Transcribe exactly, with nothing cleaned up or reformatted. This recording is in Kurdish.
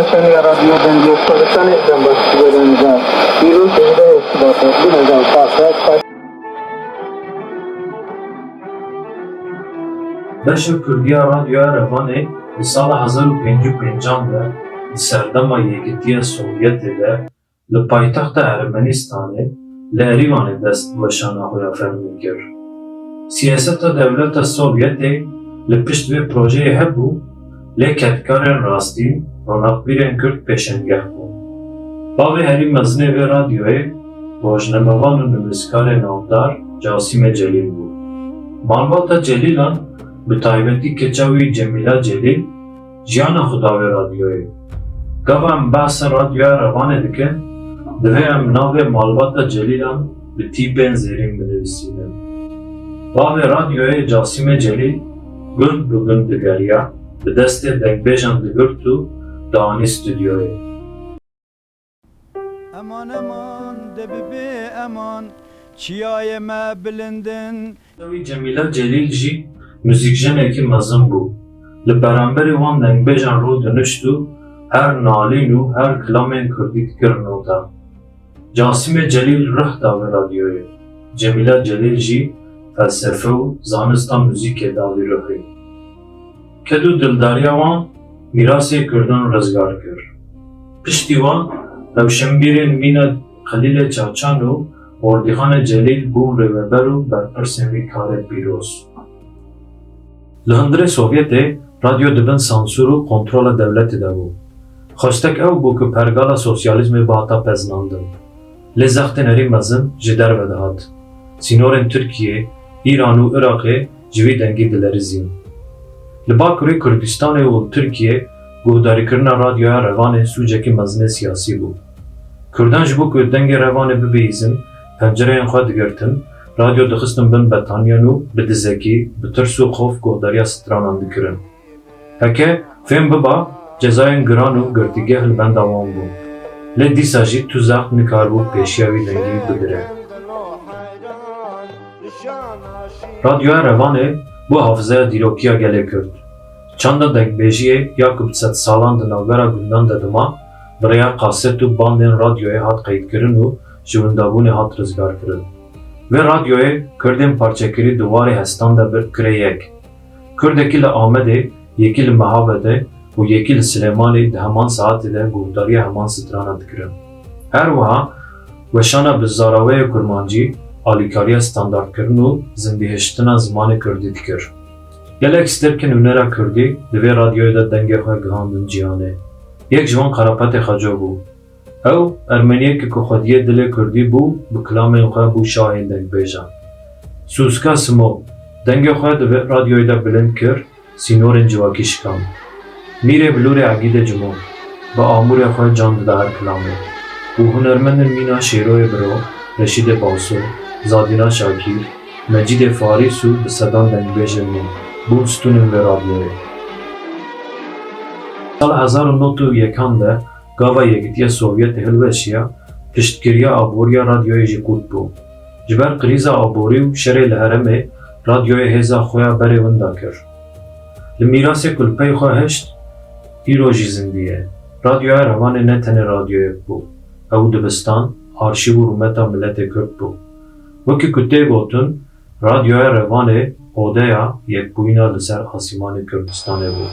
Radyo Dengê Kurdistanê, Dembas Dengcan. Îro hevdeh Şubatê du hezar û pazdeh. Beşa Kurdî ya Radyoya Revanê di sala hezar û pêncî û pêncan de, di serdema Yekîtiya Sovyetê de, li paytexta Ermenîstanê, li Erîvanê dest bi weşana xwe ya fermî kir. Siyaseta dewleta Sovyetê li pişt vê projeyê hebû, lê kedkarên rastî, ronaqbîrên Kurd pêşengeh bûn. Bavê herî mezinê vê radyoyê, rojnamevan û nivîskarê navdar Casîmê Celîl bû. Malbata Celîlan, bi taybetî keça wî Cemîla Celîl, jiyana xwe da vê radyoyê. Gava em behsa Radyoya Revanê dikin, divê em navê malbata Celîlan bi tîpên zêrîn binivîsînin. Bavê radyoyê Casîmê Celîl gund bi gund digeriya, bi destê dengbêjan digirt û dianî stûdyoyê. Eman, eman, de bibê eman, çiyayê me bilind in. Wî Cemîla Celîl jî muzîkjenekî mezin bû. Li beramberî wan dengbêjan rûdinişt û her nalîn û her kilamên kurdî dikir nota. Casîmê Celîl ruh da vê radyoyê. Cemîla Celîl jî felsefe û zanista muzîkê da vî ruhê. Ked û dildariya wan mîrasê Kurdan rizgar kir. Piştî wan rewşenbîrên mîna Xelîlê Çaçan û Ordîxanê Celîl bûn rêveber û berpirsên vî karê pîroz. Li hundirê Sovyetê radyo di bin sansûr û kontrola dewletê de bû. Xwestek ew bû ku pergala sosyalîzmê bihata pezinandin. Lê zextên herî mezin ji derve dihat. Sînorên Tirkiyê, Îran û Iraqê ji vî dengî dilerizîn. Li Bakurê Kurdistanê û li Tirkiyê guhdarîkirina Radyoya Revanê sûcekî mezinê siyasî bû. Kurdan ji bo ku dengê Revanê bibihîzin, pencereyên xwe digirtin, radyo dixistin bin betaniyan û bi dizekî, bi tirs û xof guhdariya stranan dikirin. Heke fêm biba, cezayên giran û girtîgeh li benda wan bûn. Lê dîsa jî tu zext nikaribû pêşiya wî dengî bigire. Radyoya Revanê bû hafizaya dîrokî ya gelê Kurd. Çanda dengbêjiyê ya ku bi sedsalan di navbera gundan de dima, bi rêya kaset û bandên radyoyê hat qeydkirin û ji windabûnê hat rizgarkirin. Vê radyoyê Kurdên parçekirî di warê hestan de bir kire yek. Kurdekî li Amedê, yekî li Mehabedê û yekî li Silêmanî di heman saetê de guhdariya heman strana dikirin. Her wiha weşana bi zaraweyê kurmancî alîkariya standartkirin û zindîhiştina zimanê kurdî dikir. Gelek stêrkên hunera kurdî di vê radyoyê de dengê xwe gihandin cîhanê. Yek ji wan Karapetê Xeco bû. Ew ermeniyekî ku xwediyê dilê kurdî bû, bi kilamên xwe bû şahê dengbêjan. Sûska Simo dengê xwe di vê radyoyê de bilind kir, sînorên civakî şikand. Mîrê Bilûrê Egîdê Cimo bi amûrê xwe can dida her kilamê. Û hunermendên mîna Şêroyê Biro, Reşîdê Bawso, Zadîna Şakîr, Mecîdê Farîs û bi sedan dengbêjên nû bûn stûnên vê radyoyê. Sala hezar û neh sed û yekan de gava Yekîtiya Sovyetê hilweşiya, piştgiriya aboriya radyoyê jî qût bû. Ji ber krîza aborî û şerê li herêmê, radyoyê hêza xwe ya berê winda kir. Li mîrasê ku li pey xwe hişt, îro jî zindî ye. Radyoya Revanê ne tenê radyoyek bû. Ew dibistan, arşîv û rûmeta miletê Kurd bû. Wekî ku tê gotin, Radyoya Revanê odeya yekbûyîna li ser asîmanê Kurdistanê bû.